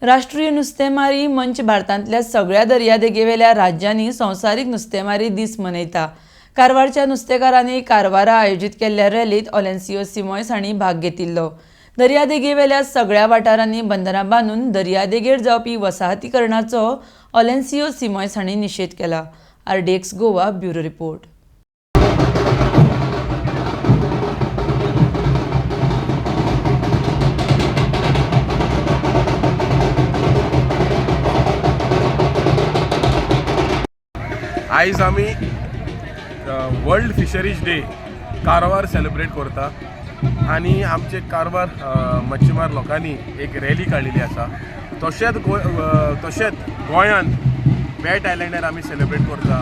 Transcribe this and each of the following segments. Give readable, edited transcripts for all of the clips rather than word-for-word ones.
राष्ट्रीय नुस्तेमारी मंच भारतांतल्या सगळ्या दर्यादेगेवेल्या राज्यांनी संवसारीक नुस्तेमारी दीस मनयता. कारवारच्या नुस्तेकारांनी कारवारा आयोजीत केल्ल्या रॅलीत ओलेन्सियो सिमॉयस हांणी भाग घेतिल्लो. दर्यादेगेवेल्या सगळ्या वाठारांनी बंदरां बांदून दर्यादेगेर जावपी वसाहतीकरणाचो ओलेन्सियो सिमॉयस हांणी निशेध केला. RDX Goa bureau report. आयज आमी world fisheries day Karwar celebrate करता आनी आमचे कारवार मच्छीमार लोकांनी एक रॅली काडलेली आसा. तशेंच तशेंच गोंयांत बेट आयलंडार आमी सेलिब्रेट करता,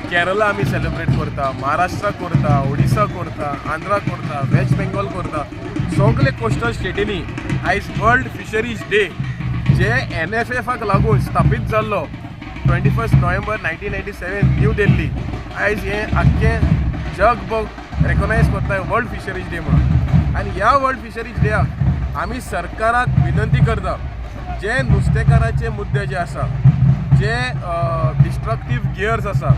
केरला आमी सेलिब्रेट करता, महाराष्ट्रा करता, ओडिसा करता, आंध्रा करता, वेस्ट बेंगॉल करता. सगळे कोस्टल स्टेटींनी आयज वर्ल्ड फिशरीज डे जे एनएफएफाक लागून स्थापीत जाल्लो 21 November 1997 New Delhi, आयज हें आख्खें जगभर रेकॉग्नायज करता वर्ल्ड फिशरीज डे म्हणून. आनी ह्या वर्ल्ड फिशरीज डेयाक आमी सरकाराक विनंती करता, जे नुस्तेकाराचे मुद्दे जे आसा, जे डिस्ट्रक्टीव गियर्स आसा,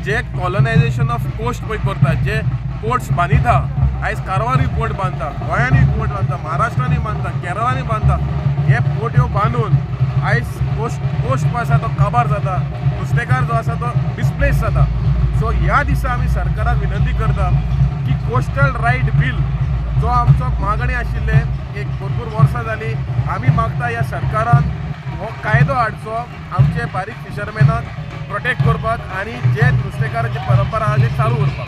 जे कॉलनायझेशन ऑफ कोस्ट पळय करता, जे पोर्ट्स बांदिता, आयज कारवारूय पोर्ट बांदता, गोंयांनी पोर्ट बांदता, महाराष्ट्रांनी बांदता, केरळांनी बांदता, हे पोर्ट्यो बांदून आयज कोस्ट पळय आसा तो काबार जाता, नुस्तेकार जो आसा तो डिस्प्लेस जाता. सो ह्या दिसा आमी सरकाराक विनंती करता की कोस्टल रायट बील जो आमचो मागणी आशिल्ले एक भरपूर वर्सां जाली आमी मागता, ह्या सरकारान हो कायदो हाडचो आमचे बारीक फिशरमॅनाक प्रोटेक्ट करपाक आनी जे नुस्तेकाराची परंपरा आहा ते चालू उरपाक.